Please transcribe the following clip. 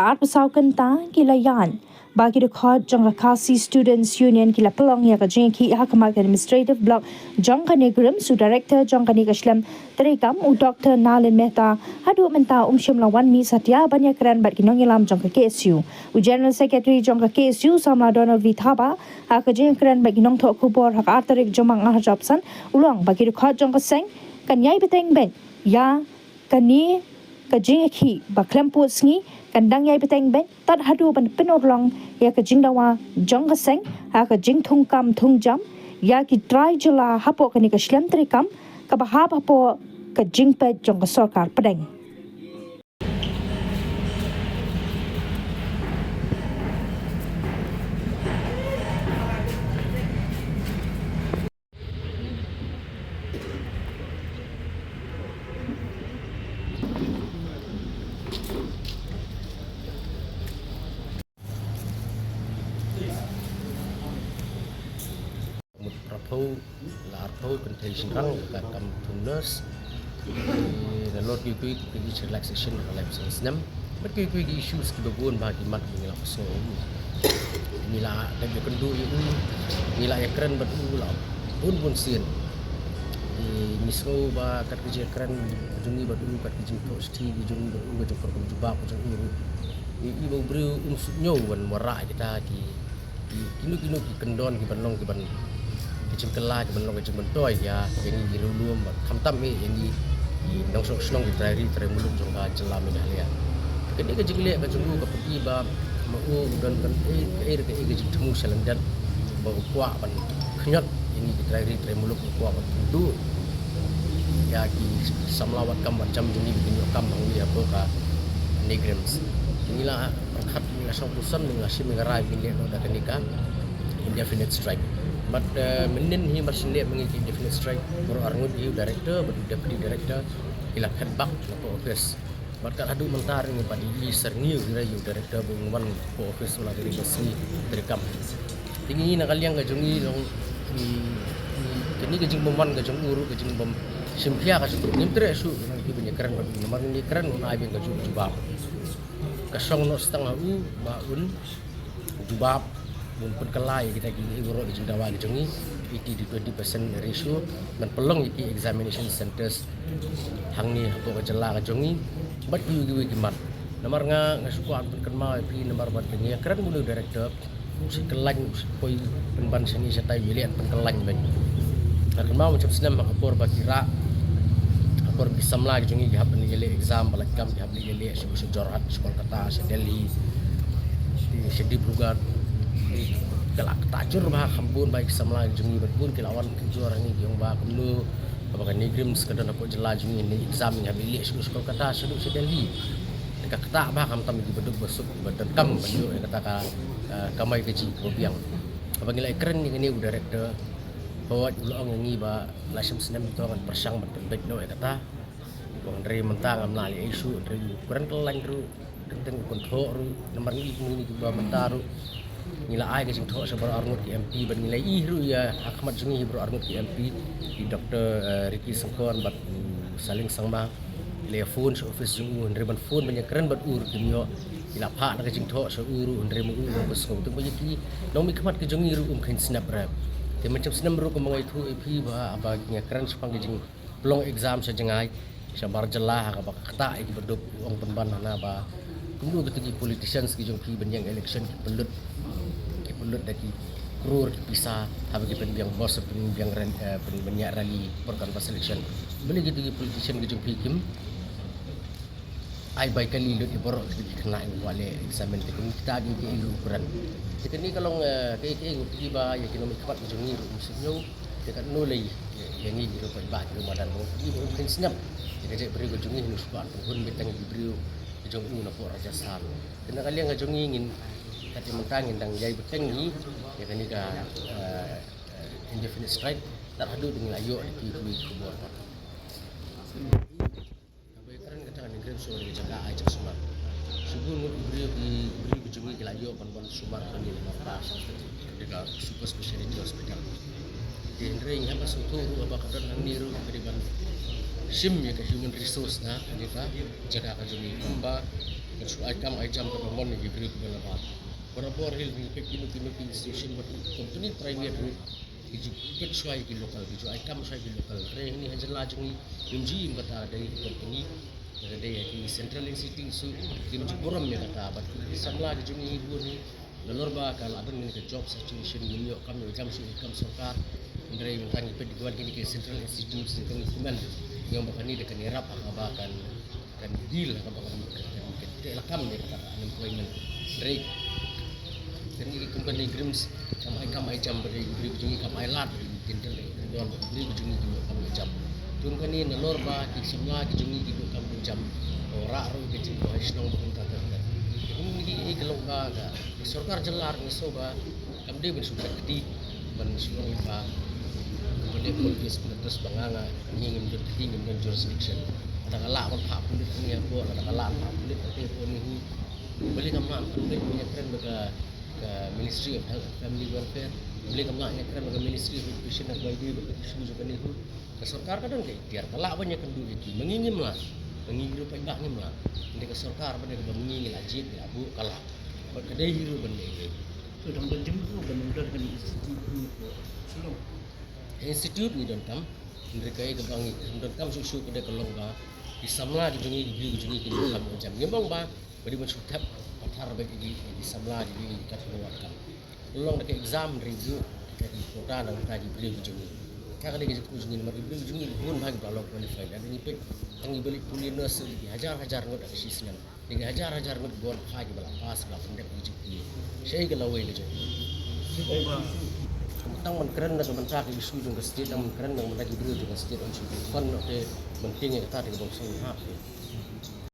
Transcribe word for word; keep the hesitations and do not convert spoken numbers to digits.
Arphew saw kynta ki la ïaid ba ki dkhot jong ka Khasi Students Union ki la pynlong ïa ka jingïakhih ha khmat ka Administrative Block jong ka NEIGRIHMS. U Director jong kane ka shlem treikam, u Doktor Nalin Mehta, haduh mynta um shym la wan mih satia ban ïakren bad ki nongïalam jong ka KSU. U General Secretary jong ka KSU, samla Donald V Thabah, ha ka jingïakren bad ki nongthoh khubor ha ka ar tarik Jymmang arhajar arphew san, u la ong ba ki dkhot jong ka seng kan ïai bteng beit ïa kane ka jingïakhih ba khlem pud sngi, kan dang ïai bteng beit tad haduh ban pynurlong ïa ka jingdawa jong ka seng ha ka jingthungkam thungjam ïa ki trai jylla hapoh kane ka shlem treikam kaba hap hapoh ka jingpeit jong ka sorkar pdeng. Mut arphew, la arphew kynthei shynrang ka kam thung nurse. Nalor kiwei kiwei ki relaxation ka lai san snem. Bad kiwei kiwei ki issues kiba bun ba ki mat ba ngi la sngew. Ngi la dep ïakynduh ïa u, ngi la ïakren bad u la bun bun sien. Ngi sngew ba kat ka jingïakren jong ngi bad u, kat ka jingthoh shithi jong ngi bad u, ka jingpyrkhat jubab jong u ruh, i ba u briew um sngewbha ban wanrah kita ki kino kino ki kyndon ki ban long ki ban, ki jingkylla ki ban long ki jingmyntoi ïa ïa ngi ki riewlum bad khamtam ïa ngi ki nongshong shnong ki trai ri trai muluk jong ka jylla Meghalaya. Kane ka jingleh ka jong u ka pyni ba ma u u don kaei kaei ka jingthmu shalyndet ba u kwah ban khñiot ïa ngi ki trai ri trai muluk, u kwah ban pynduh ïa ki samla wad kam wad jam jong ngi ba kin ïoh kam hangne hapoh ka NEIGRIHMS. Ngi la pyrkhat, ngi la shong pyrshang, ngi la shim, ngi la rai ba ngin leh noh da kane ka indefinite strike. Bad mynnin hi mar shu leh ma ngi ka indefinite strike, baroh arngut, u director bad u deputy director ki la phet bak na ka office. Bad kat haduh mynta ruh ngi pat i sar ngi u director ba un wan ka office u la dei ka sngi treikam. Te ngi na ka liang ka jong ngi long, kane ka jingbym wan ka jong u ruh ka jingbym shim khia ka jong u, ngim treh shuh nang ki ban ïakren bad u namar ngi kren un ai biang ka jubab. Ka shong noh tang ha u ba un jubab, un pynkylla ïa kita ki baroh ki jingdawa ki jong ngi, eighty to twenty percent ratio, ban pynlong ïa ki examination centers hangne hapoh ka jylla ka jong ngi bad kiwei kiwei ki mat. Namar nga nga shu kwah pynkynmaw ïa phi namar ba ngi ïakren bad u director, u shu kylla, u shu poi pynban sha ngi shatai, u ïaleh pynkylla bad nga kynmaw mynta snem ha ka por ba ki rah, ha ka por ba ki samla ki jong ngi ki hap ban ïaleh exam ba la kam, ki hap ban ïaleh sha, sha Jorhat, sha Kolkata, sha Delhi, sha Dibrugarh. Ka la kata jur ba kham bun ba ki samla ki jong ngi bad bun ki la wan ki jur ha ngi ki ong ba kumno ba ka NEIGRIHMS ka don hapoh jylla jong ngi, ne exam ngi hap ban ïaleh sha, sha Kolkata, sha, sha Delhi. Ka kata ba khamtam ki baduk basuk ba donkam ban ïoh ïa kata ka, eh, kamai kajih kaba biang. Haba ngi la ïakren ïa kane u director, hooid u la ong ïa ngi ba la shim snem to ngan pyrshang ban pynbeit noh ïa kata. Hynrei mynta ngam lah leh ei shuh, hynrei u kren kylla ruh, teng teng u kynthoh ruh, namar ngi kumne kiba mynta ruh ngi la ai ka jingthoh sha baroh arngut ki MP bad ngi la ïohi ruh ïa ha khmat jong ngi baroh arngut ki MP, i Doctor, eh, Ricky Syngkon bad u Saleng Sangma. Ngi la ïa phone sha office jong u, hynrei ban phone ban ïakren bad u ruh kim ïoh. Ngi la phah na ka jingthoh sha u ruh, hynrei ma u ruh um sngewthuh ba ïa ki nongmihkhmat ki jong ngi ruh um kheiñ snap re. Te mynta snem ruh kumba nga ïathuh ïa phi ba, ba ngi ïakren shaphang ka jing pynlong exam sha jngai, sha bar jylla ha kaba kata ïa ki baduk, u ong pynban hana ba kumno kita ki politicians ki jong phi ban ïeng election ki pynlut, ki pynlut da ki klur ki pisa haba ki pynbiang bus, pynbiang ran-, eh, pynbiang rally por canvass election. Balei kita ki politician ki jong phi kim ai bai kali lut ïa baroh ki khynnah ïa u ba leh examen, te kum kita ki, ki, ki u kren. Te kane ka long, eh, ki, ki, ki ba ïa ki nongmihkhmat ki jong ngi ruh um sngewthuh. Te katno lei ïa, ïa ngi ki ruh paidbah ki ruh madan ruh ki ruh um kheiñ snap. Ïa ka jaitbynriew ka jong ngi, hynrei shu ban pynhun beit tang ïa ki briew ki jong u na pdeng Rajasthan. Te na ka liang ka jong ngi ngin, kat ïa mynta ngin dang ïai bteng hi ïa kane ka, eh, indefinite strike tad haduh ba ngin la ïoh da ki, ki khubor pat. Kaba ïakren kata ka NEIGRIHMS shuwa ka jaka ai jingsumar. Shibun ngut ki briew ki, briew ki jong ngi ki la ïoh ban wan sumar hangne ha Marpa, ka super speciality hospital. Te hynrei ngi hap ban sngewthuh ruh haba ka don hangne ruh ka dei ban shim ïa ka human resource na kane ka jaka ka jong ngi. Kumba Shu ai kam ai jam kaba mon ïa ki briew kiba la bad. Barabor hi ngi peit kino kino ki institution bad ki company private ruh ki ju peit shuwa ïa ki local, ki ju ai kam shuwa ïa ki local. Hynrei hangne ha jylla jong ngi ngim ju im kata, dei ki company, kata dei ha ki central institute, kim ju burom ïa kata. Bad ki samla ki jong ngi hi bun hi, nalor ba ka la don kane ka job situation, ngim ïoh kam ïoh jam shuh, kam sorkar. Hynrei mynta ngi peit, ngi wan kine ki central institute, ngi kmen, ngi ong ba kane da kan ïarap ha kaba kan kan deal ha kaba kan, kan, kan teh lakam ïa kata ka unemployment rate. Kane ki company GRIHMS kam ai kam ai jam bad ki briew jong ngi, kam ai lad bad ki tender, ki don bad ki briew jong ngi ki kam ai jam. Kum kane nalor ba ki samla ki jong ngi ki kam ai jam. O rah ruh ki jingmut ai shnong bad kumta ter ter. Kum kine ki, ki long ba ka sorkar jylla ruh ngi sngew ba kam dei ban shu phet kti, ban shu ong ba ban leh politics, politics ba nga, nga, ngi ngim don kti, ngim don jurisdiction. Lada ka lah ban phah pulit hangne hapoh, lada ka lah ban phah pulit hangne hapoh, ne hi. Balei kam lah ban leh, ïakren bad ka, ka Ministry of Health and Family Welfare? Balei kam lah ïakren bad ka Ministry of Education, ha kaba ïadei bad ka issue jong kane hi? Ka sorkar ka don ka iktiar, ka lah ban ïakynduh ïa ki. Ma ngi ngim lah, ma ngi ruh paidbah ngim lah. Hynrei ka sorkar ba dei kaba ma ngi ngi la jied, ngi la buh, ka lah. Bad ka dei hi ruh ban leh. To dang don jingmut ruh ban don kane institute ruh ha Shillong. Institute ngi donkam, hynrei kaei kaba ngi donkam shuh shuh ka dei ka long ba ki samla ki jong ngi, ki briew ki jong ngi kin ïoh kam ïoh jam. Ngim ong ba ba dei ban shu thep pathar beit ïa ki, ïa ki samla ki jong ngi kat ba wad kam. Long da ka exam, hynrei buh da ki quota na ka bynta ki briew ki jong ngi. Ka dei ka jingkyrkhu jong ngi namar ki briew ki jong ngi bun bha kiba la long qualified. Lada ngi peit tang kiba leit pule nurse ki hajar hajar ngut ha ka shi snem. Ki hajar hajar ngut bun bha kiba la pass, ba pyndep ki jingpule. Shaei ka lawei ka jong ki? Tang ban kren na ka bynta ka issue jong ka state, tang ban kren na ka bynta ki briew jong ka state, ym shu pynban noh te ban tieng ïa kata te ka bym sngewhap te.